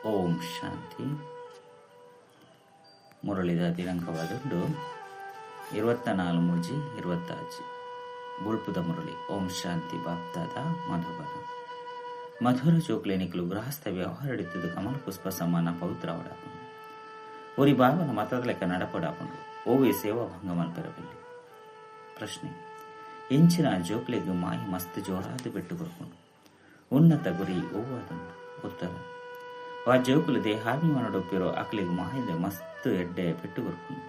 ಓಂ ಶಾಂತಿ. ಮುರಳಿದ ದಿನಾಂಕವಾದುಂಡು 24-3-26. ಬೊಳ್ಪುದ ಮುರಳಿ. ಓಂ ಶಾಂತಿ. ಬಾಪ್ದಾದ, ಮಧುಬನ. ಮಧುರ ಜೋಕ್ಲೆನಿಕುಲು ಗೃಹಸ್ಥ ವ್ಯವಹಾರಡಿತ್ತದು ಕಮಲ ಪುಷ್ಪ ಸಮಾನ ಪವಿತ್ರವಡಾಪುಂಡು. ಒರಿ ಬಾಬನ ಮತದ ಲೆಕ್ಕ ನಡಪಡಾಪುಂಡು. ಓವೆ ಸೇವಾ ಭಂಗ ಮಲ್ಪೆರಬಲ್ಲಿ. ಪ್ರಶ್ನೆ: ಇಂಚಿನ ಜೋಕ್ಲೆಗ್ ಮಾಯಿ ಮಸ್ತ್ ಜೋರಾದ ಪೆಟ್ಟು ಕೊರ್ಪುಂಡು? ಉನ್ನತ ಗುರಿ ಒವ್ವಾದುಂಡು? ಉತ್ತರ: ವಾ ಜೋಕುಲು ದೇಹಾಭಿಮಾನಡೊಪ್ಪಿರೋ ಅಕ್ಲೆಗ್ ಮಾಯಿದ ಮಸ್ತ್ ಎಡ್ಡೆ ಪೆಟ್ಟು ಕೊರ್ಪುಂಡು.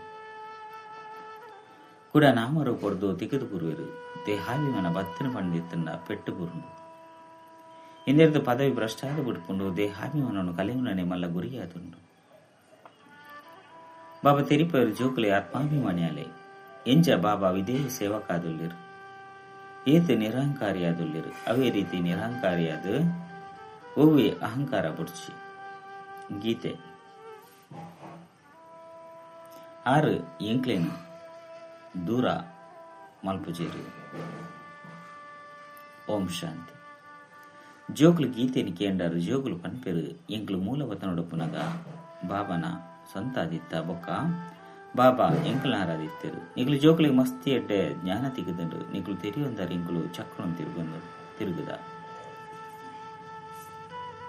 ಕೂಡ ನಾಮರು ಕೊರ್ದು ತಿಕ್ಕದು ಬುರುವೆರು. ದೇಹಾಭಿಮಾನ ಬತ್ತಿನ ಪಂಡಿತ್ತಂಡ ಪೆಟ್ಟು ಬುರುಂಡು. ಇಂದೆರ್ದು ಪದವಿ ಭ್ರಷ್ಟಾದ ಬುಡ್ಪುಂಡು. ದೇಹಾಭಿಮಾನವನ್ನು ಕಲೆಯುನನೆ ಮಲ್ಲ ಗುರಿಯಾದುಂಡು. ಬಾಬಾ ತೆರಿಪರು, ಜೋಕುಲೆ ಆತ್ಮಾಭಿಮಾನಿಯಾಲೆ. ಎಂಚ ಬಾಬಾ ವಿಧೇಯ ಸೇವಕಾದುಲ್ಲಿರು, ಏತ್ ನಿರಹಂಕಾರಿಯಾದುಲ್ಲಿರು, ಅವೇ ರೀತಿ ನಿರಹಂಕಾರಿಯಾದ ಒವ್ವೆ ಅಹಂಕಾರ ಬುಡ್ಚಿ. ಗೀತೆ. ಆರು ಎಂಕ್ಲೇನು ದೂರ ಮಲ್ಪುಜೇರು. ಓಂ ಶಾಂತಿ. ಜೋಕುಲು ಗೀತೆని ಕೇಂಡಾರು. ಜೋಕುಲು ಪನ್ಪೆರು, ಎಂಕ್ಲು ಮೂಲವತನೊಡಪ್ಪುನಗ ಬಾಬನ ಸ್ವಂತ ಆದಿತ್ತ, ಬೊಕ್ಕ ಬಾಬಾ ಎಂಕಲ್ನಾರಾದಿತ್ತೆರು. ನಿಕುಲು ಜೋಕುಲಿಗೆ ಮಸ್ತಿ ಎಡ್ಡೆ ಜ್ಞಾನ ತಿಗುದುಂಡು. ನಿಕುಲು ತೆರಿಯೊಂದಾರು ಎಂಕುಲು ಚಕ್ರನ್ ತಿರುಗೊಂದು ತಿರುಗುದ.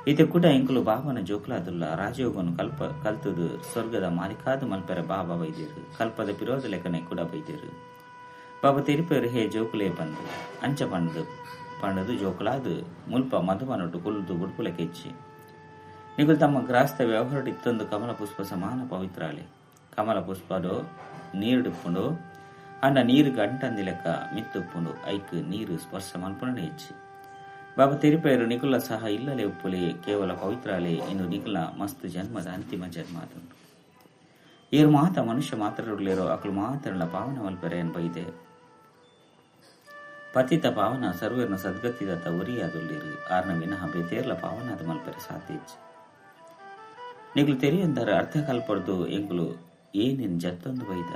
ಇತ್ತೆ ಕುಟ ಎಂಕುಲು ಬಾಬನ ಜೋಕುಲಾದುಲ್ಲ. ರಾಜಯೋಗನು ಕಲ್ಪ ಕಲ್ತುದು ಸ್ವರ್ಗದ ಮಾಲಿಕಾದ ಮಲ್ಪೆರ ಬಾಬಾ ಬೈದೇರು. ಕಲ್ಪದ ಪಿರೋದ ಲೆಕ್ಕನೆ ಕೂಡ ಬೈದೇರು. ಬಾಬಾ ತೆರಿಪೇರು, ಹೇ ಜೋಕುಲೇ ಬಂದು. ಅಂಚ ಪಂಡು ಪಂಡದು ಜೋಕುಲಾದು ಮುಲ್ಪ ಮಧುಬನೊಟ್ಟು ಕುಲ್ದು ಬುಡ್ಪುಲ ಕೆಚ್ಚಿ. ನಿಕುಲು ತಮ್ಮ ಗ್ರಾಸ್ತ ವ್ಯವಹಾರ ಇತ್ತೊಂದು ಕಮಲ ಪುಷ್ಪ ಸಮಾನ ಪವಿತ್ರಾಲೆ. ಕಮಲ ಪುಷ್ಪಡು ನೀರುಡುಪ್ಪುಂಡು. ಅಂಡ ನೀರು ಗಂಟಂದಿ ಲೆಕ್ಕ ಮಿತ್ತುಪ್ಪುಂಡು. ಐಕ್ ನೀರು ಸ್ಪರ್ಶ ಮಲ್ಪುನ ಹೆಚ್ಚಿ. ಬಾಬಾ ತೆರಿಪೇರು, ನಿಕುಲ ಸಹ ಇಲ್ಲಲೆ ಉಪ್ಪುಲೆ, ಕೇವಲ ಪವಿತ್ರಾಲೆ. ಇನ್ನು ನಿಕುಲ ಮಸ್ತ್ ಜನ್ಮದ ಅಂತಿಮ ಜನ್ಮ ಆದುಂಡು. ಏರು ಮಾತ ಮನುಷ್ಯ ಮಾತ್ರರುಳ್ಳೇರೋ ಅಕಲು ಮಾತ್ರಲ ಪಾವನ ಮಲ್ಪೆರೆ ಬೈದೆ. ಪತಿತ ಪಾವನ ಸರ್ವೇರ್ನ ಸದ್ಗತಿದತ್ತ ಉರಿಯಾದುಲ್ಲಿರು. ಆರ್ನ ವಿನಃ ಬೇತೇರ್ಲ ಪಾವನಾದ ಮಲ್ಪೆರೆ ಸಾಧ್ಯ ಇಜ್ಜಿ. ನಿಕುಲು ತೆರಿಯೊಂದರ ಅರ್ಧ ಕಲ್ಪಡ್ದು ಎಂಕುಲು ಏನೇನು ಜತ್ತೊಂದು ಬೈದ.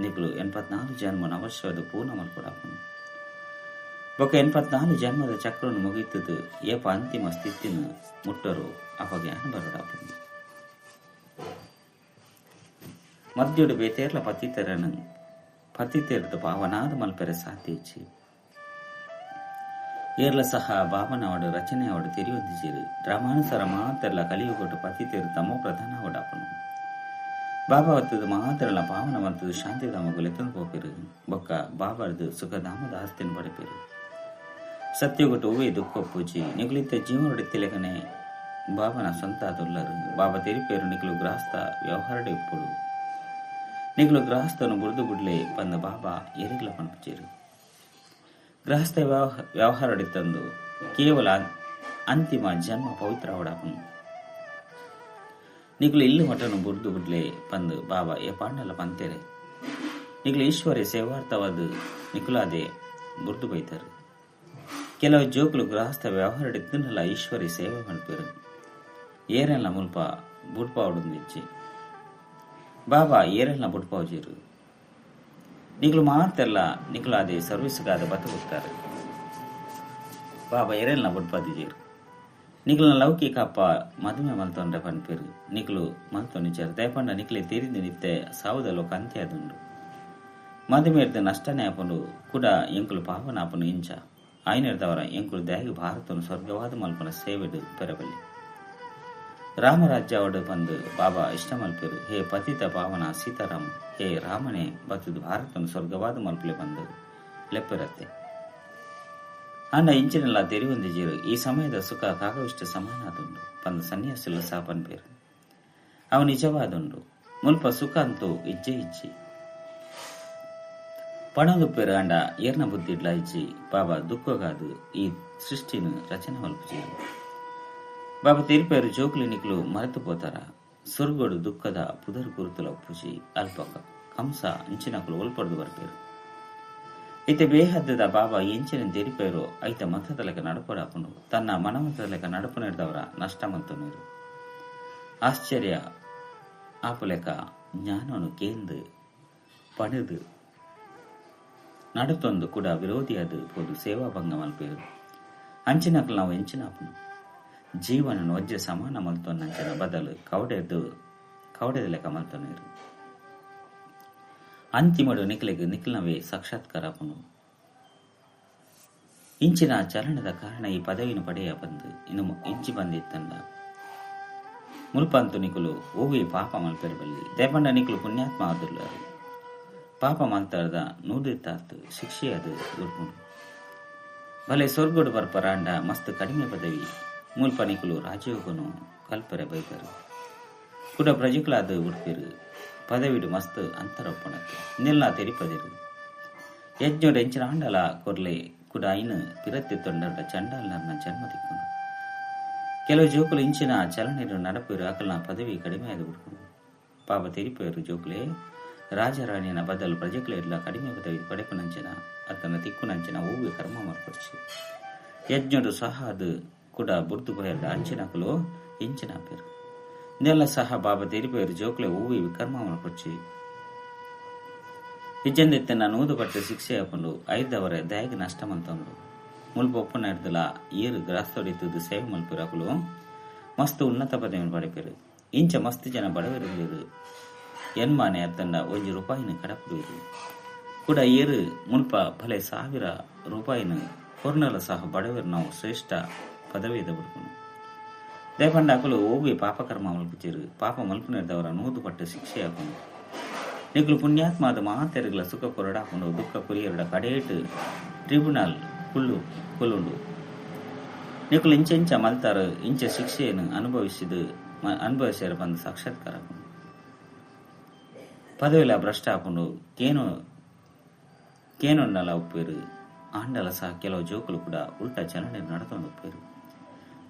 ನಿಕುಲು 84 ಜನ್ಮನ ಅವಶ್ಯವಾದ ಪೂರ್ಣ ಮಲ್ಪಡಾಪುಂಡು. ಬೊಕ್ಕ 84 ಜನ್ಮದ ಚಕ್ರನು ಮುಗಿತದು ಏಪ ಅಂತಿಮ ಸ್ಥಿತಿನ ಮುಟ್ಟರು ಅಪ ಜ್ಞಾನ ಬರಡಾಪುಂಡು. ಮದ್ಯುಡು ಬೇತೇರ್ಲ ಪತಿತರನು ಪತಿತೆರ್ದು ಪಾವನಾದ ಮಲ್ಪೆರೆ ಸಾಧ್ಯ ಇಜ್ಜಿ. ಏರ್ಲ ಸಹ ಬಾಬನವಡು ರಚನೆಯವಡು ತೆರಿಯೊಂದಿಜೇರು. ಡ್ರಾಮಾನುಸಾರ ಮಾತ್ರಲ ಕಲಿಯುಗೊಟ್ಟು ಪತಿತೇರು ತಮೋ ಪ್ರಧಾನವಡಾಪುಂಡು. ಬಾಬಾ ವತ್ತದು ಮಾತ್ರಲ ಪಾವನ ಮಂತದು ಶಾಂತಿಧಾಮಗು ಲೆತ್ತೊಂದು ಪೋಪೆರು. ಬೊಕ್ಕ ಬಾಬಾರ್ದು ಸುಖಧಾಮದ ಆಸ್ತಿನ ಪಡೆಪೆರು. ಸತ್ಯಗೊಟ್ಟು ಒವ್ವೇ ದುಃಖ ಪೂಜಿ. ನಿಕುಲಿತ್ತ ಜೀವನೊಡಿತ್ತಿಲೆಕನೆ ಬಾಬನ ಸ್ವಂತ ಆದುಲ್ಲರು. ಬಾಬಾ ತೆರಿಪೇರು, ನಿಕುಲು ಗೃಹಸ್ಥ ವ್ಯವಹಾರಡೆ ಇಪ್ಪುಡು. ನಿಕುಲು ಗೃಹಸ್ಥನು ಬುರ್ದು ಬುಡ್ಲೆ ಪಂದ ಬಾಬಾ ಎರಿಗ್ಲ ಪನ್ಪುಜೇರು. ಗೃಹಸ್ಥ ವ್ಯವಹಾರಡಿತ್ತಂದು ಕೇವಲ ಅಂತಿಮ ಜನ್ಮ ಪವಿತ್ರವಡಾಪುಂಡು. ನಿಕುಲು ಇಲ್ಲು ಮಠನು ಬುರ್ದು ಬುಡ್ಲೆ ಪಂದು ಬಾಬಾ ಏಪಾಂಡಲ ಪಂತೇರೆ. ನಿಕುಲು ಈಶ್ವರಿ ಸೇವಾರ್ಥವಾದ ನಿಕುಲಾದೆ ಬುರ್ದು ಬೈತಾರು. ಕೆಲವು ಜೋಕುಲು ಗೃಹಸ್ಥ ವ್ಯವಹಾರಡಿತ್ತನಲ್ಲ ಈಶ್ವರಿ ಸೇವೆ ಮಲ್ಪೆರು. ಏರೆಲ್ಲ ಮುಲ್ಪ ಬುಡ್ಪಾವುಡುಂದಿಜ್ಜಿ. ಬಾಬಾ ಏರೆಲ್ಲ ಬುಡ್ಪಾವುಜೀರು. ನಿಕುಲು ಮಾತೆಲ್ಲ ನಿಕುಲಾದೆ ಸರ್ವಿಸ್ಗಾದ ಬತ್ತುತ್ತಾರೆ. ಬಾಬಾ ಏರೆಲ್ಲ ಬುಡ್ಪಾದಿಜೀರು. ನಿಕುಲ್ನ ಲೌಕಿಕ ಅಪ್ಪ ಮದುವೆ ಮಲ್ತೊಂಡ್ರೆ ಪನ್ಪೇರು. ನಿಕುಲು ಮಲ್ತೊಂಡಿಚಾರು. ದಯಪಂಡ ನಿಕುಲೆ ತೆರಿದು ನಿತ್ತೆ ಸಾವುದ ಲೋಕ ಅಂತ್ಯ ಆದುಂಡು. ಮದುಮೆರ್ದ ನಷ್ಟನೇ ಆಪುಂಡು. ಕೂಡ ಎಂಕುಲು ಪಾವನ ಆಪುಂಡು. ಇಂಚ ಆಯ್ನೆರ್ದವರ ಎಂಕುಲು ದ್ಯಾಗಿ ಭಾರತನು ಸ್ವರ್ಗವಾದ ಮಲ್ಪನ ಸೇವೆಡು ಪೆರಬಲ್ಲಿ. ರಾಮರಾಜ್ಯ ಅವಡು ಬಂದು ಬಾಬಾ ಇಷ್ಟ ಮಲ್ಪೇರು. ಹೇ ಪತಿತ ಪಾವನ ಸೀತಾರಾಮ, ಹೇ ರಾಮನೇ ಬತ್ತದು ಭಾರತನು ಸ್ವರ್ಗವಾದ ಮಲ್ಪಲೆ ಬಂದು ಲೆಪ್ಪರತ್ತೆ. ಅಂಡ ಇಂಚಿನೆಲ್ಲ ತೆರಿವೊಂದಿಜೀರು. ಈ ಸಮಯದ ಸುಖ ಕಾಗವಿಷ್ಟ ಸಮಾನಾದುಂಡು ಪಂದು ಸನ್ಯಾಸಿಲ ಸಾಪನ್ ಪೇರು. ಅವು ನಿಜವಾದುಂಡು. ಮುಲ್ಪ ಸುಖ ಅಂತೂ ಇಜ್ಜೆ ಇಜ್ಜಿ. ಪಣದುಪ್ಪೇರು. ಅಂಡ ಏರ್ನ ಬುದ್ಧಿಡ್ಲ ಇಜ್ಜಿ. ಬಾಬಾ ದುಃಖಗಾದು ಈ ಸೃಷ್ಟಿನ ರಚನೆ ಮಲ್ಪುಜೀರು. ಬಾಬಾ ತೆರಿಪೇರು, ಜೋಕುಲು ನಿಕುಲು ಮರೆತು ಪೋತಾರ? ಸ್ವರ್ಗೋಡು ದುಃಖದ ಪುದರ್ ಗುರುತುಲ ಉಪ್ಪುಜಿ. ಅಲ್ಪ ಕಂಸ ಇಂಚಿನಕುಲು ಒಲ್ಪಡ್ದು ಬರ್ಪೇರು. ಇತ್ತೆ ಬೇಹದ್ದದ ಬಾಬಾ ಎಂಚಿನ ತೆರಿಪೇರು ಐತ ಮತದ ಲೆಕ್ಕ ನಡಪಡಾಪುಂಡು. ತನ್ನ ಮನಮತದ ಲೆಕ್ಕ ನಡಪು ನಷ್ಟ ಮಂತುನೀರು. ಆಶ್ಚರ್ಯ ಆಪುಲೆಕ ಜ್ಞಾನವನ್ನು ಕೇಂದು ಪಡೆದು ನಡುತ್ತೊಂದು ಕೂಡ ವಿರೋಧಿಯಾದ ಪೋದು ಸೇವಾ ಭಂಗ ಮಲ್ಪೇರು. ಅಂಚಿನಕಲು ನಾವು ಎಂಚಿನಾಪುನು. ಜೀವನನ್ ವಜ್ಜೆ ಸಮಾನ ಮಲ್ತೊನ್ನಂಚಿನ ಬದಲು ಕವಡೆದ್ ಕವಡೆದ ಲೆಕ್ಕ ಮಲ್ತೊನ್ನೆರ್. ಅಂತಿಮಡ್ ನಿಕ್ಲೆಗ್ ನಿಕ್ಲ್ನವೇ ಸಾಕ್ಷಾತ್ಕಾರ ಆಪುಂಡು. ಇಂಚಿನ ಚಲನೆದ ಕಾರಣ ಈ ಪದವಿನ್ ಪಡೆಯ ಪಂದ್ ಇಂಚಿ ಪಂದ್ ಇತ್ತ್ಂಡ ಮುಲ್ಪಂತು ನಿಕುಲು ಒವ್ವೇ ಪಾಪ ಮಲ್ಪೆರೆ ಬಲ್ಲಿ. ದಾಯೆಪಂಡ ನಿಕುಲು ಪುಣ್ಯಾತ್ಮ ಆದುಲ್ಲರ್. ಪಾಪ ಮಲ್ತರ್ದ ನೂದೆತ್ತಾತ್ ಶಿಕ್ಷೆಯಾದ್ ಬುಡ್ಪುಂಡು. ಬಲೆ ಸ್ವರ್ಗೊಡು ಬರ್ಪರ್ ಆಂಡ ಮಸ್ತ್ ಕಡಿಮೆ ಪದವಿ. ಮುಲ್ಪ ನಿಕುಲು ರಾಜಯೋಗನು ಕಲ್ಪೆರೆ ಬೈದರ್. ಕುಡ ಪ್ರಜೆಕುಲಾದ್ ಬುಡ್ಪೆರ್. ಪದವಿಡ್ ಮಸ್ತ್ ಅಂತರ ಉಪ್ಪುನತ್. ಇಂದೆನ್ಲಾ ತೆರಿಪದೆರ್. ಯಜ್ಞೊಡು ಎಂಚಿನಾಂಡಲಾ ಕೊರ್ಲೆ ಕುಡ ಐನ್ ಪಿರತ್ತೆತ್ತೊಂಡರ್ಡ ಚಂಡಾಲರ್ನ ಜನ್ಮ ತಿಕ್ಕುಂಡು. ಕೆಲವು ಜೋಕುಲು ಇಂಚಿನ ಚಲನೆಡ್ ನಡಪುವೆರ್ ಅಕಲ್ನ ಪದವಿ ಕಡಿಮೆಯಾದ್ ಬುಡ್ಪುಂಡು. ಪಾಪ ತೆರಿಪುವೆರ್ ಜೋಕುಲೇ ರಾಜರಾಣಿನ ಬದಲ್ ಪ್ರಜೆಕುಲೆಡ್ಲ ಕಡಿಮೆ ಪದವಿ ಪಡೆಪುನಂಚಿನ ಅತ್ತಂಡ ತಿಕ್ಕುನಂಚಿನ ಒವ್ವೆ ಕರ್ಮ ಮಲ್ಪೊಡ್ಚಿ. ಯಜ್ಞೊಡು ಸಹ ಆದ್ ಕುಡ ಬುಡ್ದು ಪೋಯೆರ್ಡ ಅಂಚಿನಕುಲು ಇಂಚಿನ ಆಪೆರ್. ಇಂದೆನ್ಲ ಸಹ ಬಾಬಾ ತೆರಿಪುವೆರ್ ಜೋಕುಲೆ ಒವ್ವೆ ವಿಕರ್ಮ ಮಲ್ಪೊಡ್ಚಿ. ಇಜ್ಜಂದೆ ಇತ್ತ್ಂಡ ನೂದು ಪಟ್ಟ್ ಶಿಕ್ಷೆ ಆಪುಂಡು. ಐರ್ದವರ ದಾಯೆಗ್ ನಷ್ಟ ಮಲ್ತೊನೊಡು. ಮುಲ್ಪ ಉಪ್ಪುನೆರ್ದ್ಲಾ ಏರ್ ಗೃಹಸ್ಥೊಡು ಇತ್ತ್ದ್ ಸೇವೆ ಮಲ್ಪುವೆರ್ ಅಕುಲು ಮಸ್ತ್ ಉನ್ನತ ಪದವಿನ್ ಪಡೆಪೆರ್. ಇಂಚ ಮಸ್ತ್ ಜನ ಬಡವೆರ್ ಉಲ್ಲೆರ್. ಎನ್ಮಾನೆ ಅತ್ತಂಡ ಒಂಜಿ ರೂಪಾಯಿನ್ ಕಡಪುಡುವೆರ್. ಕುಡ ಏರ್ ಮುಲ್ಪ ಬಲೆ ಸಾವಿರ ರೂಪಾಯಿನ್ ಕೊರ್ಂಡಲ ಸಹ ಬಡವೆರ್ನವು ಶ್ರೇಷ್ಠ ಪದವಿದ ಬುಡ್ಪುಂಡು. ದಾಯೆ ಪಂಡ ಅಕುಲು ಒವ್ವೆ ಪಾಪಕರ್ಮ ಮಲ್ಪುಜೆರ್. ಪಾಪ ಮಲ್ಪುನೆರ್ದವರ ನೂದು ಪಟ್ಟ್ ಶಿಕ್ಷೆ ಆಪುಂಡು. ನಿಕುಲು ಪುಣ್ಯಾತ್ಮ ಆದ್ ಮಾತೆರೆಗ್ಲ ಸುಖ ಕೊರೊಡಾಪುಂಡು. ದುಃಖ ಕೊರಿಯೆರ್ಡ ಕಡೇಟ್ ಟ್ರಿಬ್ಯುನಲ್ ಕುಲ್ಲು ಕುಲ್ಲುಂಡು. ನಿಕುಲು ಇಂಚೆಂಚ ಮಲ್ತರ್ ಇಂಚ ಶಿಕ್ಷೆನ್ ಅನುಭವಿಸಿದ್ ಅನುಭವಿಸೆರ್ ಪಂದ್ ಸಾಕ್ಷಾತ್ಕಾರ ಆಪುಂಡು. ಪದವಿಲ ಭ್ರಷ್ಟ ಆಪುಂಡು. ಕೇನು ಕೇನೊಂಡಲ ಉಪ್ಪುವೆರ್. ಆಂಡಲ ಸಹ ಕೆಲವು ಜೋಕುಲು ಕೂಡ ಉಲ್ಟಾ ಚಲನೆ ನಡತೊಂದು ಉಪ್ಪುವೆರ್.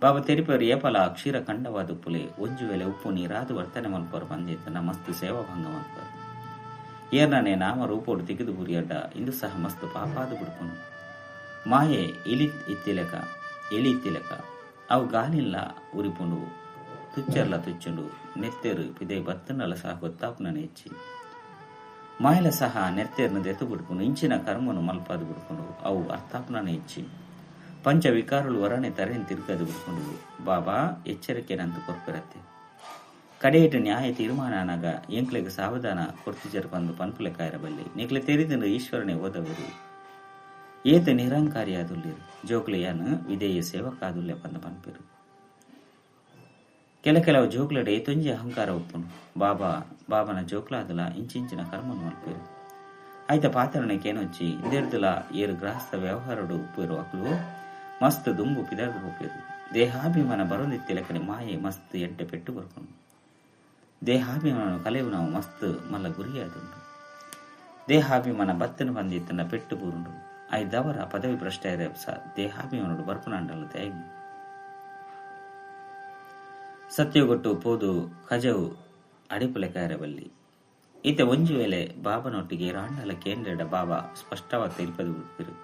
ಬಾಬಾ ತೆರಿಪೆರ್ ಏಪಲ ಕ್ಷೀರ ಖಂಡವಾದ್ ಉಪ್ಪುಲೆ. ಒಂಜಿ ವೇಳೆ ಉಪ್ಪು ನೀರಾದ್ ವರ್ತನೆ ಮಲ್ಪುವರ್ ಪಂದ್ ಇತ್ತ್ಂಡ ಮಸ್ತ್ ಸೇವಾ ಭಂಗ ಮಲ್ಪುವರ್. ಏರ್ನನೆ ನಾಮ ರೂಪೊಡು ತಿಕ್ದ್ ಬೂರಿಯೆರ್ಡ ಇಂದು ಸಹ ಮಸ್ತ್ ಪಾಪಾದ್ ಬುಡ್ಪುಂಡು. ಮಾಯೆ ಇಲಿ ಇತ್ತಿಲೆಕ ಎಲಿ ಇತ್ತಿಲೆಕ. ಅವು ಗಾಲಿನ್ಲ ಉರಿಪುಂಡು ತುಚ್ಚೆರ್ಲ ತುಚ್ಚುಂಡು. ನೆತ್ತೆರ್ ಪಿದಯಿ ಬತ್ತ್ಂಡಲ ಸಹ ಗೊತ್ತಾಪುನನೆ ಇಜ್ಜಿ. ಮಾಯೆಲ ಸಹ ನೆತ್ತೆರ್ನ್ ದೆತ್ತ್ ಬುಡ್ಪುಂಡು. ಇಂಚಿನ ಕರ್ಮೊನು ಮಲ್ಪಾದ್ ಬುಡ್ಪುಂಡು. ಅವು ಅರ್ಥಾಪುನನೆ ಇಜ್ಜಿ. ಪಂಚ ವಿಕಾರೊಲು ಒರಾನೆ ತರೆನ್ ತಿರ್ಗದ್ ಬುಡ್ಪುಂಡು. ಬಾಬಾ ಎಚ್ಚರಿಕೆನ್ ಅಂತ್ ಕೊರ್ಪೆರತ್ತೆ. ಕಡೇಟ್ ನ್ಯಾಯ ತೀರ್ಮಾನ ಆನಗ ಎಂಕ್ಲೆಗ್ ಸಾವಧಾನ ಕೊರ್ತಿಜೆರ್ ಪಂದ್ ಪನ್ಪುಲೆಕ ಆಯೆರೆ ಬಲ್ಲಿ. ನಿಕ್ಲೆ ತೆರಿದ್ಂಡ್ ಈಶ್ವರನೇ ಓದವೆರ್. ಏತ್ ನಿರಂಕಾರಿ ಆದುಲ್ಲೆರ್. ಜೋಕುಲೆ ಯಾನ್ ವಿಧೇಯ ಸೇವಕ ಆದುಲ್ಲೆ ಪಂದ್ ಪನ್ಪೆರ್. ಕೆಲ ಕೆಲವು ಜೋಕುಲೆಡ ಏತೊಂಜಿ ಅಹಂಕಾರ ಉಪ್ಪುಂಡು. ಬಾಬಾ ಬಾಬಾನ ಜೋಕುಲಾದಲ ಇಂಚಿಂಚಿನ ಕರ್ಮನ್ ಮಲ್ಪುವೆರ್. ಐತ ಪಾತೆರನೆ ಕೇನೊಚ್ಚಿ ಇಂದೆರ್ದ್ಲ ಏರ್ ಗೃಹಸ್ಥ ವ್ಯವಹಾರೊಡು ಉಪ್ಪುವೆರೋ ಅಕುಲು ಮಸ್ತ್ ದುಂಬು ಪಿದರ್ದ್ ಪೋಪೆರ್. ದೇಹಾಭಿಮಾನ ಬರೊಂದಿತ್ತಿಲೆಕನೆ ಮಾಯೆ ಮಸ್ತ್ ಎಡ್ಡೆ ಪೆಟ್ಟ್ ಕೊರ್ಪುಂಡು. ದೇಹಾಭಿಮಾನನ್ ಕಲೆವುನವು ಮಸ್ತ್ ಮಲ್ಲ ಗುರಿಯಾದುಂಡು. ದೇಹಾಭಿಮಾನ ಬತ್ತ್ಂಡ್ ಪಂದ್ ಇತ್ತ್ಂಡ ಪೆಟ್ಟ್ ಬೂರುಂಡು. ಐದವರ ಪದವಿ ಭ್ರಷ್ಟ ಆಯೆರೆ ದೇಹಾಭಿಮಾನೊಡು ಬರ್ಪುನಾಂಡಲ ದಾಯೆಗ್. ಸತ್ಯೊಗೊಟ್ಟು ಪೋದು ಕಜವು ಅಡಿಪುಲೆಕ ಆಯೆರೆ ಬಲ್ಲಿ. ಇತ್ತೆ ಒಂಜಿ ವೇಳೆ ಬಾಬನೊಟ್ಟಿಗೆ ಏರಾಂಡಲ ಕೇಂಡೆರ್ಡ ಬಾಬಾ ಸ್ಪಷ್ಟವಾದ್ ತೆರಿಪದ್ ಬುಡ್ಪೆರ್.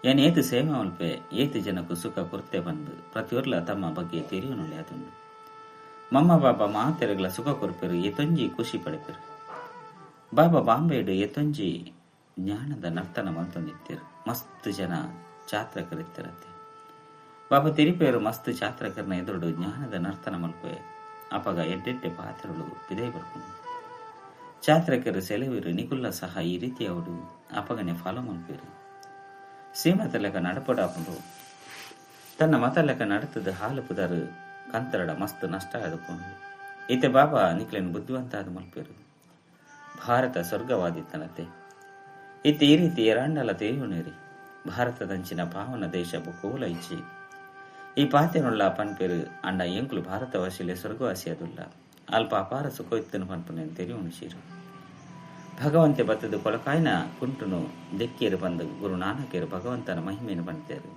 ಯಾನ್ ಏತ್ ಸೇವೆ ಮಲ್ಪೆ ಏತ್ ಜನಕ್ ಸುಖ ಕೊರ್ತೆ ಪಂದ್ ಪ್ರತಿಯೊರ್ಲ ತಮ್ಮ ಬಗ್ಗೆ ತೆರಿಯೊನೊಲಿ ಆತುಂಡು. ಮಮ್ಮ ಬಾಬಾ ಮಾತೆರೆಗ್ಲ ಸುಖ ಕೊರ್ಪೆರ್ ಏತೊಂಜಿ ಖುಷಿ ಪಡೆಪೆರ್. ಬಾಬಾ ಬಾಂಬೆಡ್ ಏತೊಂಜಿ ಜ್ಞಾನದ ನರ್ತನ ಮಲ್ತೊಂದಿತ್ತೆರ್. ಮಸ್ತ್ ಜನ ಚಾತ್ರಕರ್ ಇತ್ತೆರತ್ತೆ. ಬಾಬಾ ತೆರಿಪೆರ್ ಮಸ್ತ್ ಚಾತ್ರಕರ್ನ ಎದುರುಡು ಜ್ಞಾನದ ನರ್ತನ ಮಲ್ಪುವೆ. ಅಪಗ ಎಡ್ಡೆಡ್ಡೆ ಪಾತೆರೊಲು ಪಿದಯಿ ಬರ್ಪುಂಡು. ಚಾತ್ರಕರ್ ಸೆಲೆವೆರ್ ನಿಕುಲ್ಲ ಸಹ ಈ ರೀತಿ ಆವೊಡು ಅಪಗನೆ ಫಾಲೋ ಮಲ್ಪುವೆರ್. ಶ್ರೀಮತ ಲೆಕ ನಡಪೊಡಾಪುಂಡು. ತನ್ನ ಮತ ಲೆಕ ನಡತ್ದ್ ಹಾಲು ಪುದರ್ ಕಂತರಡ ಮಸ್ತ್ ನಷ್ಟ ಆದುಪ್ಪುಂಡು. ಇತ್ತೆ ಬಾಬಾ ನಿಕ್ಲೆನ್ ಬುದ್ಧಿವಂತ ಆದ್ ಮಲ್ಪುವೆರ್. ಭಾರತ ಸ್ವರ್ಗವಾದಿತ್ತನತ್ತೆ. ಇತ್ತೆ ಈ ರೀತಿ ಏರಾಂಡಲ ತೆರಿಯೊನೆರಿ. ಭಾರತದಂಚಿನ ಪಾವನ ದೇಶ ಬೊಕ್ಕ ಓಲ ಇಜ್ಜಿ. ಈ ಪಾತೆರೊನ್ಲ ಪನ್ಪೆರ್ ಆಂಡ ಎಂಕುಲು ಭಾರತವಾಸಿಲೆ ಸ್ವರ್ಗವಾಸಿಯಾದುಲ್ಲ. ಅಲ್ಪ ಅಪಾರ ಸುಖ ಇತ್ತ್ಂಡ್ ಪನ್ಪುನೆನ್ ತೆರಿಯೊನುಜೆರ್. ಭಗವಂತೆ ಬತ್ತ್ದ್ ಕೊಲಕಾಯಿನ ಕುಂಟುನು ದೆಕ್ಕಿಯೆರ್ ಪಂದ್ ಗುರು ನಾನಕೆರ್ ಭಗವಂತನ ಮಹಿಮೆನ್ ಪಂತೆರ್.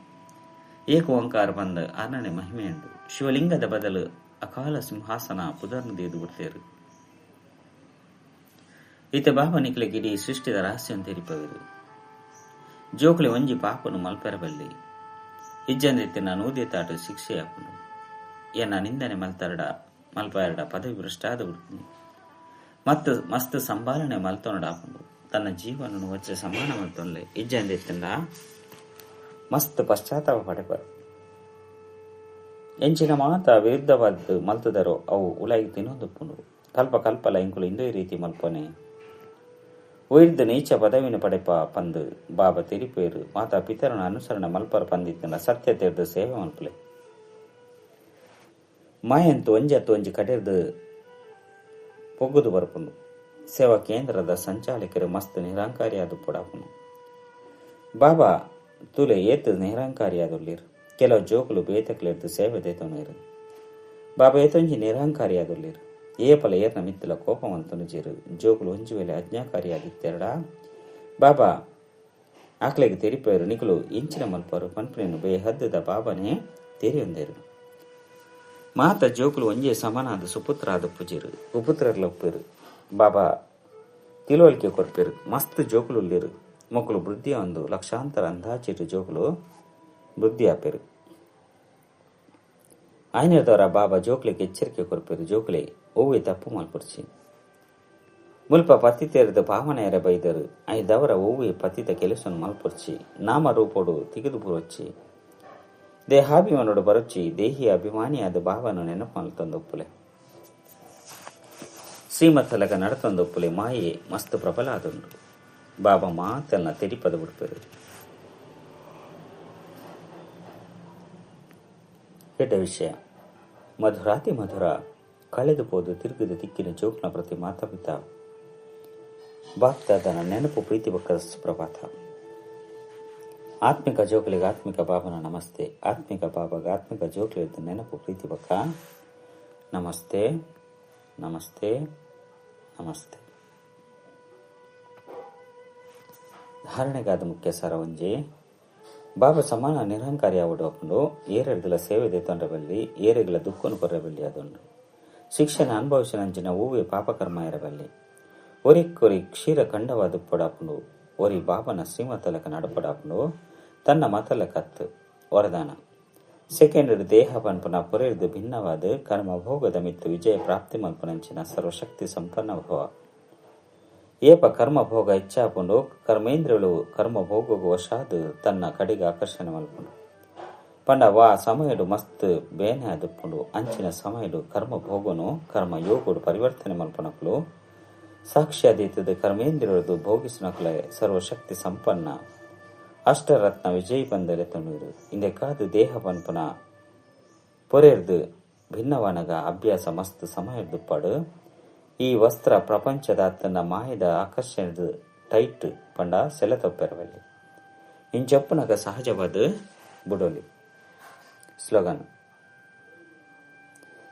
ಏಕ ಓಂಕಾರ ಪಂದ್ ಆರ್ನನೆ ಮಹಿಮೆ ಉಂಡು. ಶಿವಲಿಂಗದ ಬದಲು ಅಕಾಲ ಸಿಂಹಾಸನ ಪುದರ್ನ್ ದೀದ್ ಬುಡ್ತೆರ್. ಇತ್ತೆ ಬಾಬಾ ನಿಕ್ಲೆಗ್ ಇಡೀ ಸೃಷ್ಟಿದ ರಹಸ್ಯನ್ ತೆರಿಪವೆರ್. ಜೋಕುಲೆ ಒಂಜಿ ಪಾಪೊನು ಮಲ್ಪೆರೆ ಬಲ್ಲಿ. ಇಜ್ಜಂದೆ ಇತ್ತ್ಂಡ ನೂದೆತಾಟ್ ಶಿಕ್ಷೆ ಆಪುಂಡು. ಎನ್ನ ನಿಂದನೆ ಮಲ್ತರ್ಡ ಮಲ್ಪಾಯೆರ್ಡ ಪದವಿ ಭ್ರಷ್ಟಾದ್ ಬುಡ್ಪುಂಡು. ಮತ್ ಮಸ್ತ್ ಸಂಭಾಲನೆ ಮಲ್ತೊನೊಡಾಪುಂಡು. ತನ್ನ ಜೀವನನ್ ವಜ್ರ ಸಮಾನ ಮಲ್ತೊನ್ಲೆ. ಇಜ್ಜಂದೆ ಇತ್ತ್ಂಡ ಮಸ್ತ್ ಪಶ್ಚಾತ್ತಾಪ ಪಡೆಪರ್. ಎಂಚಿನ ಮಾತ ವಿರುದ್ಧವಾದ ಮಲ್ತದರೋ ಅವು ಉಲಾಯಿ ತಿನ್ನೊಂದುಪ್ಪುಂಡು. ಕಲ್ಪ ಕಲ್ಪಲ ಇಂಕುಲು ಇಂದೇ ರೀತಿ ಮಲ್ಪನೆ ಒಯ್ದು ನೀಚ ಪದವಿನ ಪಡೆಪ ಪಂದು ಬಾಬಾ ತೆರಿಪೇರು. ಮಾತಾ ಪಿತರನ ಅನುಸರಣ ಮಲ್ಪರ ಪಂದಿತ್ತನ ಸತ್ಯ ತೆರೆದು ಸೇವೆ ಮಲ್ಪಲೆ. ಮಾಯಂತು ಒಂಜತ್ತು ಒಂಜಿ ಕಡೆದು ಪೊಗ್ಗುದು ಬರ್ಪುಂಡು. ಸೇವಾ ಕೇಂದ್ರದ ಸಂಚಾಲಕರು ಮಸ್ತ್ ನಿರಂಕಾರಿಯಾದ ಪೊಡಾಪುನು. ಬಾಬಾ ತುಲೆ ಏತು ನಿರಂಕಾರಿಯಾದುಳ್ಳೀರು. ಕೆಲವು ಜೋಕುಲು ಬೇತಕ್ಲೆರ್ದು ಸೇವೆ ದೇತೊನೇರು. ಬಾಬಾ ಏತೊಂಜಿ ನಿರಂಕಾರಿಯಾದುಳ್ಳೀರು. ಏಪಲ ಏರ್ನ ಮಿತ್ತಲ ಕೋಪವಂತನುಜೀರು. ಜೋಕುಲು ಒಂಜಿ ವೇಳೆ ಅಜ್ಞಾಕಾರಿಯಾದಿತ್ತೆರಡ ಬಾಬಾ ಆಕ್ಲೆಗ್ ತೆರಿಪೇರು. ನಿಕುಲು ಇಂಚಿನ ಮಲ್ಪರು ಪನ್ಪುನೇನು ಬೇಹದ್ದದ ಬಾಬಾನೇ ತೆರಿಯೊಂದೇರು. ಮಾತ ಜೋಕುಲು ಒಂಜೇ ಸಮಾನಾದ ಸುಪುತ್ರಾದ ಪುಜೀರು ಉಪುತ್ರರ್ಲಪ್ಪೇರು. ಬಾಬಾ ತಿಳುವಳಿಕೆ ಕೊರ್ಪೇರು. ಮಸ್ತ್ ಜೋಕುಲುಳ್ಳೀರು. ಮೊಕ್ಕಲು ವೃದ್ಧಿ ಒಂದು ಲಕ್ಷಾಂತರ ಅಂದಾಚಿರು ಜೋಕುಲು ವೃದ್ಧಿ ಆಪೇರು. ಆಯ್ನದವರ ಬಾಬಾ ಜೋಕ್ಲಿಗೆ ಎಚ್ಚರಿಕೆ ಕೊರ್ಪೇರು. ಜೋಕುಲೆ ಒವ್ವೆ ತಪ್ಪು ಮಲ್ಪುರ್ಚಿ. ಮುಲ್ಪ ಪತಿತೆರೆದ ಭಾವನೆಯರ ಬೈದರು. ಐದವರ ಒವ್ವೆ ಪತಿತ ಕೆಲಸವನ್ನು ಮಲ್ಪುರ್ಚಿ. ನಾಮ ರೂಪೋಡು ತಿಗಿದು ಬುರೊಚ್ಚಿ. ದೇಹಾಭಿಮಾನೋಡು ಬರುಚಿ ದೇಹಿಯ ಅಭಿಮಾನಿಯಾದ ಭಾವನು ನೆನಪು ಮಲ್ತೊಂದೊಪ್ಪುಲೆ. ಶ್ರೀಮತ್ತಲಗ ನಡತೊಂದೊಪ್ಪುಲೆ. ಮಾಯೆ ಮಸ್ತ್ ಪ್ರಬಲ ಆದುಂಡು. ಬಾಬಾ ಮಾತನ್ನ ತೆರಿಪದ ಬಿಡ್ಪೇರು. ಕೆಟ್ಟ ವಿಷಯ ಮಧುರಾತಿ ಮಧುರ ಕಳೆದು ಪೋದು ತಿರುಗಿದ ತಿಕ್ಕಿನ ಜೋಕ್ನ ಪ್ರತಿ ಮಾತಾಪಿತ ಬಾಪ್ತಾದನ ನೆನಪು ಪ್ರೀತಿ ಬಕ್ಕ ಸುಪ್ರಭಾತ. ಆತ್ಮಿಕ ಜೋಕುಲಿಗೆ ಆತ್ಮಿಕ ಬಾಬನ ನಮಸ್ತೆ. ಆತ್ಮಿಕ ಬಾಬಾಗ ಆತ್ಮಿಕ ಜೋಕುಲಿದ್ದ ನೆನಪು ಪ್ರೀತಿ ಬಕ್ಕ ನಮಸ್ತೆ ನಮಸ್ತೆ ನಮಸ್ತೆ. ಧಾರಣೆಗಾದ ಮುಖ್ಯ ಸಾರ ಒಂಜಿ ಬಾಬಾ ಸಮಾನ ನಿರಹಂಕಾರಿ ಆವಡು ಅಪ್ಪುಂಡು. ಏರೆಡ್ದಲ ಸೇವೆ ದೇತೊಂಡ್ರಬಲ್ಲಿ ಏರೆಗಳ ದುಃಖನು ಕೊರ್ರಬಲ್ಲಿ ಅದೊಂಡು ಶಿಕ್ಷಣ ಅನುಭವಿಸಿನಂಚಿನ ಹೂವೆ ಪಾಪಕರ್ಮ ಇರಬಲ್ಲಿ. ಒರಿಕ್ಕೊರಿ ಕ್ಷೀರ ಖಂಡವಾದ ಪೊಡಾಪುಂಡು. ಒರಿ ಬಾಬನ ಶ್ರೀಮತಲಕ ನಡಪಡಾಪುಂಡು. ತನ್ನ ಮತಲಕತ್ತು ವರದಾನ. ಸೆಕೆಂಡ್ ದೇಹ ಪನ್ಪುನ ಪೊರೆರ್ದು ಭಿನ್ನವಾದ ಕರ್ಮ ಭೋಗದ ಮಿತ್ತು ವಿಜಯ ಪ್ರಾಪ್ತಿ ಮಲ್ಪುನಂಚಿನ ಸರ್ವಶಕ್ತಿ ಸಂಪನ್ನ ಭವ. ಏಪ ಕರ್ಮ ಭೋಗ ಹೆಚ್ಚಾಪುಂಡು. ಕರ್ಮೇಂದ್ರಗಳು ಕರ್ಮ ಭೋಗಗೂ ವಶಾದು ತನ್ನ ಕಡೆಗೆ ಆಕರ್ಷಣೆ ಮಲ್ಪುಂಡು. ಪಂಡ ವಾ ಸಮಯಡು ಮಸ್ತ್ ಬೇನೆ ಆದುಪ್ಪುಂಡು. ಅಂಚಿನ ಸಮಯಡು ಕರ್ಮ ಭೋಗನು ಕರ್ಮ ಯೋಗಡು ಪರಿವರ್ತನೆ ಮಲ್ಪನಕುಲು ಸಾಕ್ಷ್ಯಾದೀತದ ಕರ್ಮೇಂದ್ರದು ಭೋಗಿಸಿನಕುಲೆ ಸರ್ವಶಕ್ತಿ ಸಂಪನ್ನ ಅಷ್ಟರತ್ನ ವಿಜಯ ಬಂದರೆ ತೊಣೂರು. ಇಂದೆ ಕಾದು ದೇಹ ಪನ್ಪುನ ಪೊರೆರ್ದು ಭಿನ್ನವನಗ ಅಭ್ಯಾಸ ಮಸ್ತ್ ಸಮಯದುಪ್ಪಾಡು. ಈ ವಸ್ತ್ರ ಪ್ರಪಂಚದ ತನ್ನ ಮಾಯದ ಆಕರ್ಷಣೆ ಟೈಟ್ ಪಂಡ ಸೆಲೆ ತಪ್ಪಿರವಲ್ಲಿ. ಇಂಚಪ್ಪುನಗ ಸಹಜವಾದ ಬುಡೋಲಿ. ಸ್ಲೋಗನ್: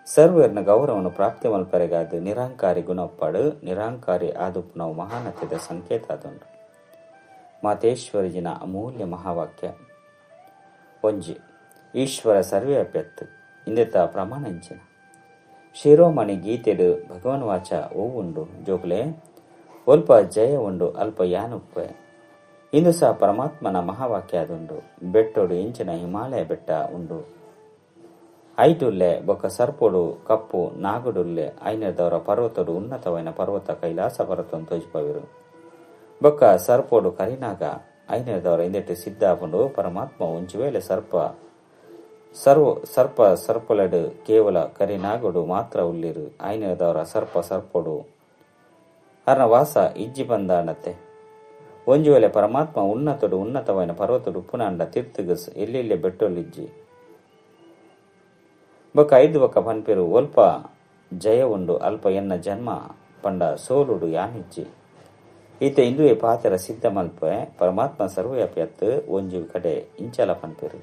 ಸರ್ವೇರ್ನ ಗೌರವವನ್ನು ಪ್ರಾಪ್ತಿ ಮಲ್ಪರೆಗಾದ ನಿರಹಂಕಾರಿ ಗುಣಪ್ಪಾಡು. ನಿರಹಂಕಾರಿ ಆದುಪ್ಪುನವು ಮಹಾನತ್ಯದ ಸಂಕೇತ ಆದುಂಡು. ಮಾತೇಶ್ವರಿಜಿನ ಅಮೂಲ್ಯ ಮಹಾವಾಕ್ಯ. ಒಂಜಿ ಈಶ್ವರ ಸರ್ವೇ ಅಪ್ಯತ್ತು ಇಂದೆತ ಪ್ರಮಾಣ ಇಂಚಿನ ಶಿರೋಮಣಿ ಗೀತೆಡು ಭಗವನ್ ವಾಚ ಉಂಡು. ಜೋಕ್ಲೆ ಅಲ್ಪ ಜಯ ಉಂಡು ಅಲ್ಪ ಯಾನುಪ್ಪೆ. ಇಂದು ಸಹ ಪರಮಾತ್ಮನ ಮಹಾವಾಕ್ಯ ಅದುಂಡು. ಬೆಟ್ಟೋಡು ಇಂಚಿನ ಹಿಮಾಲಯ ಬೆಟ್ಟ ಉಂಡು. ಐಟುಲ್ಲೆ ಬೊಕ್ಕ ಸರ್ಪೋಡು ಕಪ್ಪು ನಾಗಡುಲ್ಲೆ ಐನದವರ ಪರ್ವತೋಡು ಉನ್ನತವೈನ ಪರ್ವತ ಕೈಲಾಸ ಪರ್ವತ ತೋಜಿಪವಿರು. ಬೊಕ್ಕ ಸರ್ಪೋಡು ಕರಿನಾಗ ಐನದವರ ಇಂದೆಟ್ಟು ಸಿದ್ಧಾಪುಂಡು. ಪರಮಾತ್ಮ ಒಂಚುವೇಳೆ ಸರ್ಪ ಸರ್ವ ಸರ್ಪ ಸರ್ಪಲೆಡು ಕೇವಲ ಕರಿನಾಗಡು ಮಾತ್ರ ಉಲ್ಲಿರು. ಐನದವರ ಸರ್ಪ ಸರ್ಪೋಡು ಅರ್ನ ವಾಸ ಇಜ್ಜಿ ಬಂದಾಣತ್ತೆ. ಒಂಜು ವೇಳೆ ಪರಮಾತ್ಮ ಉನ್ನತಡು ಉನ್ನತವೈನ ಪರ್ವತಡು ಉಪ್ಪುನಾಂಡ ತೀರ್ಥಗ ಎಲ್ಲೆಲ್ಲೆ ಬೆಟ್ಟೊಲಿಜ್ಜಿ. ಬೊಕ್ಕ ಐದು ಬೊಕ್ಕ ಪನ್ಪೆರು ಒಲ್ಪ ಜಯ ಉಂಡು ಅಲ್ಪ ಎನ್ನ ಜನ್ಮ ಪಂಡ ಸೋಲುಡು ಯಾನಿಜ್ಜಿ. ಈತ ಇಂದುವೆ ಪಾತೆರ ಸಿದ್ಧ ಮಲ್ಪೆ ಪರಮಾತ್ಮ ಸರ್ವವ್ಯಾಪಿಯತ್ತು ಒಂಜಿ ಕಡೆ ಇಂಚಲ ಪನ್ಪೆರು.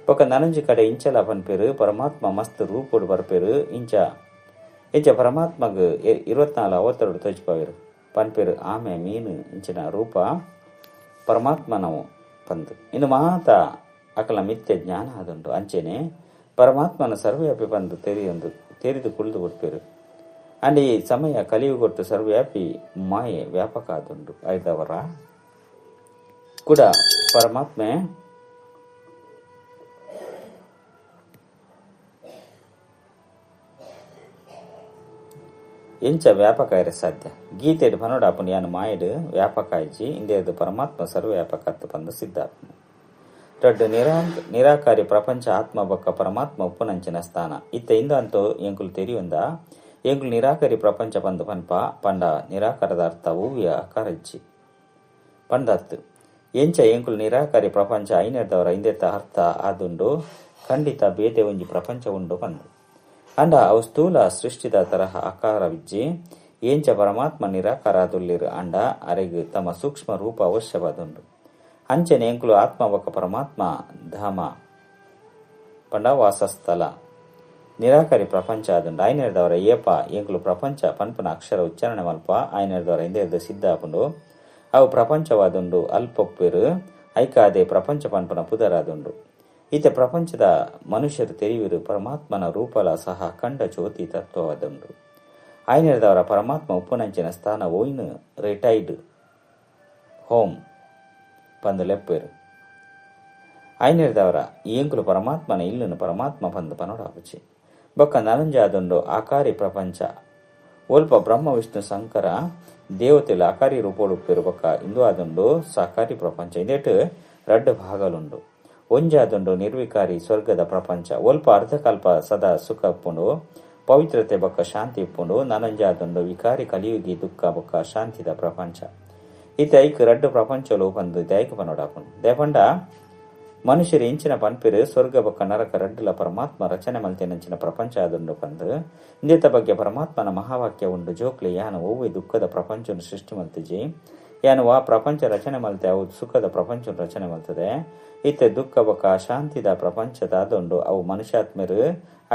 ಬೊಕ್ಕ ನನಂಜಿ ಕಡೆ ಇಂಚಲ ಪನ್ಪೆರು. ಪರಮಾತ್ಮ ಮಸ್ತ್ ರೂಪೋಡು ಬರ್ಪೆರು. ಇಂಚ ಇಂಚ ಪರಮಾತ್ಮಗ್ 24 ಅವತರಡು ತೋಜಿಪವೆರು ಪನ್ಪೆರು. ಆಮೆ ಮೀನು ಇಂಚಿನ ರೂಪ ಪರಮಾತ್ಮನವು ಪಂದು ಇನ್ನು ಮಾತ ಅಕಲ ಮಿಥ್ಯ ಜ್ಞಾನ ಆದುಂಡು. ಅಂಚೆನೆ ಪರಮಾತ್ಮನ ಸರ್ವವ್ಯಾಪಿ ಬಂದು ತೆರೆದು ಕುಳಿದು ಕೊಡ್ಪೇರು. ಅಂಡ್ ಈ ಸಮಯ ಕಲಿಯುಗೊಟ್ಟು ಸರ್ವವ್ಯಾಪಿ ಮಾಯೆ ವ್ಯಾಪಕ ಆದುಂಡು. ಐದವರ ಕೂಡ ಪರಮಾತ್ಮೆ ಎಂಚ ವ್ಯಾಪಕ ಇರ ಸಾಧ್ಯ. ಗೀತೆಡು ಪನೋಡಾಪುನು ಯಾನು ಮಾಯಡು ವ್ಯಾಪಕ ಇಜ್ಜಿ ಇಂದೇದು ಪರಮಾತ್ಮ ಸರ್ವವ್ಯಾಪಕತ್ತು ಬಂದು ಸಿದ್ಧಾಪನು. ರಡ್ಡು ನಿರಾಕಾರಿ ಪ್ರಪಂಚ ಆತ್ಮ ಬೊಕ್ಕ ಪರಮಾತ್ಮ ಉಪ್ಪುನಂಚಿನ ಸ್ಥಾನ. ಇತ್ತೆ ಇಂದು ಅಂತೂ ಎಂಕುಲು ತೆರಿಯುಂದ ಎಂಕುಲು ನಿರಾಕಾರಿ ಪ್ರಪಂಚ ಪಂದು ಪನ್ಪ ಪಂಡ ನಿರಾಕಾರದ ಅರ್ಥ ಓವ್ಯ ಆಕಾರಜ್ಜಿ ಪಂಡತ್ತು. ಎಂಚ ಎಂಕುಲು ನಿರಾಕಾರಿ ಪ್ರಪಂಚ ಐನೆರ್ದವರ ಇಂದೆತ್ತ ಅರ್ಥ ಆದುಂಡು ಖಂಡಿತ ಬೇತೆ ಒಂಜಿ ಪ್ರಪಂಚ ಉಂಡು ಪಂದು. ಅಂಡ ಅವು ಸ್ಥೂಲ ಸೃಷ್ಟಿದ ತರಹ ಆಕಾರವಿಜ್ಜಿ. ಎಂಚ ಪರಮಾತ್ಮ ನಿರಾಕಾರ ಆದುಲ್ಲಿರು ಅಂಡ ಅರೆಗ್ ತಮ್ಮ ಸೂಕ್ಷ್ಮ ರೂಪ ಅವಶ್ಯವಾದುಂಡು. ಅಂಚನೆ ಎಂಕುಲು ಆತ್ಮ ಬೊಕ್ಕ ಪರಮಾತ್ಮ ಧಾಮ ಪಂಡ ವಾಸಸ್ಥಲ ನಿರಾಕಾರಿ ಪ್ರಪಂಚ ಆದುಂಡು. ಐನೆರ್ದವರ ಏಪ ಎಂಕುಲು ಪ್ರಪಂಚ ಪನ್ಪುನ ಅಕ್ಷರ ಉಚ್ಚಾರಣೆ ಮಲ್ಪ ಐನೆರ್ದವರ ಇಂದೆರ್ದು ಸಿದ್ಧ ಆಪುಂಡು. ಅವು ಪ್ರಪಂಚವಾದುಂಡು ಅಲ್ಪೊಪ್ಪೆರು ಐಕಾದೆ ಪ್ರಪಂಚ ಪನ್ಪುನ ಪುದರಾದುಂಡು. ಈತ ಪ್ರಪಂಚದ ಮನುಷ್ಯರು ತೆರಿವಿರು ಪರಮಾತ್ಮನ ರೂಪಲ ಸಹ ಅಖಂಡ ಜ್ಯೋತಿ ತತ್ವವಾದುಂಡು. ಐನೆರ್ದವರ ಪರಮಾತ್ಮ ಉಪ್ಪುನಂಚಿನ ಸ್ಥಾನ ಓಯ್ನು ರಿಟೈರ್ಡ್ ಹೋಮ್ ಪಂದು ಲೆಪ್ಪೇರು. ಐನೆರ್ದವರ ಎಂಕುಲು ಪರಮಾತ್ಮನ ಇಲ್ಲುನು ಪರಮಾತ್ಮ ಪಂದು ಪನೋಡಾಪುಚಿ. ಬೊಕ್ಕ ನರಂಜಾದುಂಡು ಆಕಾರಿ ಪ್ರಪಂಚ ಒಲ್ಪ ಬ್ರಹ್ಮ ವಿಷ್ಣು ಶಂಕರ ದೇವತೆಲು ಆಕಾರಿ ರೂಪೋಡುಪ್ಪೇರು. ಬೊಕ್ಕ ಇಂದು ಆದುಂಡು ಸಾಕಾರಿ ಪ್ರಪಂಚ. ಇಂದೇಟು ರಡ್ಡು ಭಾಗಲುಂಡು. ಒಂಜಾದುಂಡು ನಿರ್ವಿಕಾರಿ ಸ್ವರ್ಗದ ಪ್ರಪಂಚ. ಒಲ್ಪ ಅರ್ಧಕಲ್ಪ ಸದಾ ಸುಖ ಉಪ್ಪುಂಡು, ಪವಿತ್ರತೆ ಬೊಕ್ಕ ಶಾಂತಿ ಉಪ್ಪುಂಡು. ನನಂಜಾದುಂಡು ವಿಕಾರಿ ಕಲಿಯುಗಿ ದುಃಖ ಬೊಕ್ಕ ಶಾಂತಿದ ಪ್ರಪಂಚ. ಇತ್ತೆ ಐಕ್ ರಡ್ಡು ಪ್ರಪಂಚಲು ಪಂದು ದೈಕ ಪನೋಡಾಪುಂಡು. ದೇಪಂಡ ಮನುಷ್ಯರು ಇಂಚಿನ ಪನ್ಪಿರು ಸ್ವರ್ಗ ಬೊಕ್ಕ ನರಕ ರಡ್ಡುಲ ಪರಮಾತ್ಮ ರಚನೆ ಮಲ್ತಿನಂಚಿನ ಪ್ರಪಂಚ ಆದುಂಡು ಪಂದು. ಇಂದೆತ ಬಗ್ಗೆ ಪರಮಾತ್ಮನ ಮಹಾವಾಕ್ಯ ಉಂಡು. ಜೋಕ್ಲಿ ಯಾನು ಒವ್ವೆ ದುಃಖದ ಪ್ರಪಂಚವನ್ನು ಸೃಷ್ಟಿ ಮಲ್ತಿಜಿ, ಯಾನು ಆ ಪ್ರಪಂಚ ರಚನೆ ಮಲ್ತೆ ಅವು ಸುಖದ ಪ್ರಪಂಚ ರಚನೆ ಮಲ್ತದೆ. ಇತ್ತೆ ದುಃಖ ಬೊಕ್ಕ ಅಶಾಂತಿದ ಪ್ರಪಂಚದ ಆದುಂಡು. ಅವು ಮನುಷ್ಯಾತ್ಮರು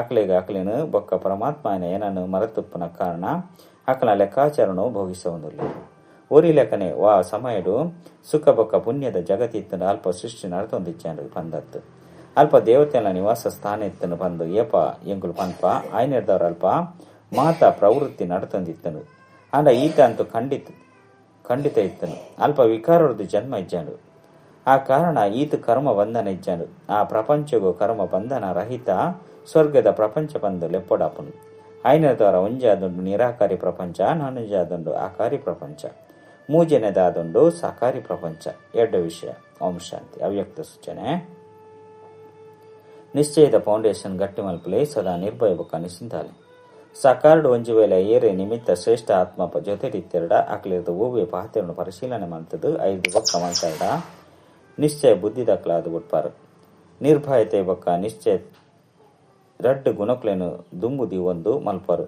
ಅಕ್ಲೆಗ್ ಅಕ್ಲೆನು ಬೊಕ್ಕ ಪರಮಾತ್ಮನ ಏನನ್ನು ಮರೆತುಪ್ಪುನ ಕಾರಣ ಅಕ್ಲ ಲೆಕ್ಕಾಚಾರನು ಭೋಗಿಸುವುದಿಲ್ಲ. ಒರಿ ಲೆಕ್ಕನೆ ವಾ ಸಮಯಡು ಸುಖ ಬೊಕ್ಕ ಪುಣ್ಯದ ಜಗತ್ತಿತ್ತನು ಅಲ್ಪ ಸೃಷ್ಟಿ ನಡತೊಂದಿಚ್ಚಾಂಡು ಪಂದತ್ತು. ಅಲ್ಪ ದೇವತೆಗಳ ನಿವಾಸ ಸ್ಥಾನ ಇತ್ತನು ಪಂದು ಏಪ ಎಂಕುಲು ಪನ್ಪ ಆಯ್ನೆರ್ದವ್ರ ಅಲ್ಪ ಮಾತಾ ಪ್ರವೃತ್ತಿ ನಡತೊಂದಿತ್ತನು. ಅಂಡ ಈತ ಅಂತೂ ಖಂಡಿತ ಇತ್ತನು. ಅಲ್ಪ ವಿಕಾರದ್ದು ಜನ್ಮ ಇಜ್ಜಾಂಡು. ಆ ಕಾರಣ ಈತ ಕರ್ಮ ಬಂಧನ ಇಜ್ಜಾಂಡು. ಆ ಪ್ರಪಂಚಗೂ ಕರ್ಮ ಬಂಧನ ರಹಿತ ಸ್ವರ್ಗದ ಪ್ರಪಂಚ ಪಂದು ಲೆಪ್ಪೊಡಾಪುಂಡು. ಐನದವರ ಒಂಜಾದುಂಡು ನಿರಾಕಾರಿ ಪ್ರಪಂಚ, ನಾನೊಂಜಾದುಂಡು ಆಕಾರಿ ಪ್ರಪಂಚ, ಮೂಜನೆದಾದುಂಡು ಸಾಕಾರಿ ಪ್ರಪಂಚ. ಎರಡು ವಿಷಯ. ಓಂ ಶಾಂತಿ. ಅವ್ಯಕ್ತ ಸೂಚನೆ. ನಿಶ್ಚಯದ ಫೌಂಡೇಶನ್ ಗಟ್ಟಿ ಮಲ್ಪಲೆ ಸದಾ ನಿರ್ಭಯ ಬೊಕ್ಕ ನಿಶ್ಚಿಂತಾಲೆ. ಸಾಕಾರಡು ಒಂಜಿ ವೇಳೆ ಏರೆ ನಿಮಿತ್ತ ಶ್ರೇಷ್ಠ ಆತ್ಮ ಜೊತೆಡಿತ್ತೆರಡ ಅಕ್ಲಿರ್ದು ಓವ್ಯ ಪಾತೆರನ್ನು ಪರಿಶೀಲನೆ ಮಂತದು ಐದು ಬೊಕ್ಕ ಮಲ್ತೆರಡ ನಿಶ್ಚಯ ಬುದ್ಧಿ ದಾಖಲಾದ ಬಿಟ್ಪಾರು. ನಿರ್ಭಯತೆ ಬೊಕ್ಕ ನಿಶ್ಚಯ ರಡ್ಡು ಗುಣಕ್ಲೇನು ದುಂಬುದಿ ಒಂದು ಮಲ್ಪರು.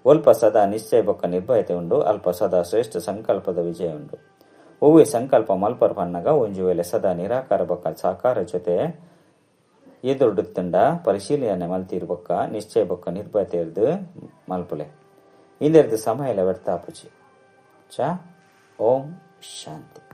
ಒಲ್ಪ ಸದಾ ನಿಶ್ಚಯ ಬೊಕ್ಕ ನಿರ್ಭಯತೆ ಉಂಡು, ಅಲ್ಪ ಸದಾ ಶ್ರೇಷ್ಠ ಸಂಕಲ್ಪದ ವಿಜಯ ಉಂಡು. ಒವ್ವೆ ಸಂಕಲ್ಪ ಮಲ್ಪರ್ ಪನ್ನಗ ಒಂಜಿ ವೇಳೆ ಸದಾ ನಿರಾಕಾರ ಬೊಕ್ಕ ಸಾಕಾರ ಜೊತೆ ಎದುರುಡುತ್ತಂಡ ಪರಿಶೀಲನೆ ಮಲ್ತೀರು ಬೊಕ್ಕ ನಿಶ್ಚಯ ಬೊಕ್ಕ ನಿರ್ಭಯತೆ ಇರ್ದು ಮಲ್ಪುಲೆ. ಇಂದೆರ್ದು ಸಮಯ ವ್ಯರ್ಥ ಆಪುಜಿ. ಚ ಓಂ ಶಾಂತಿ.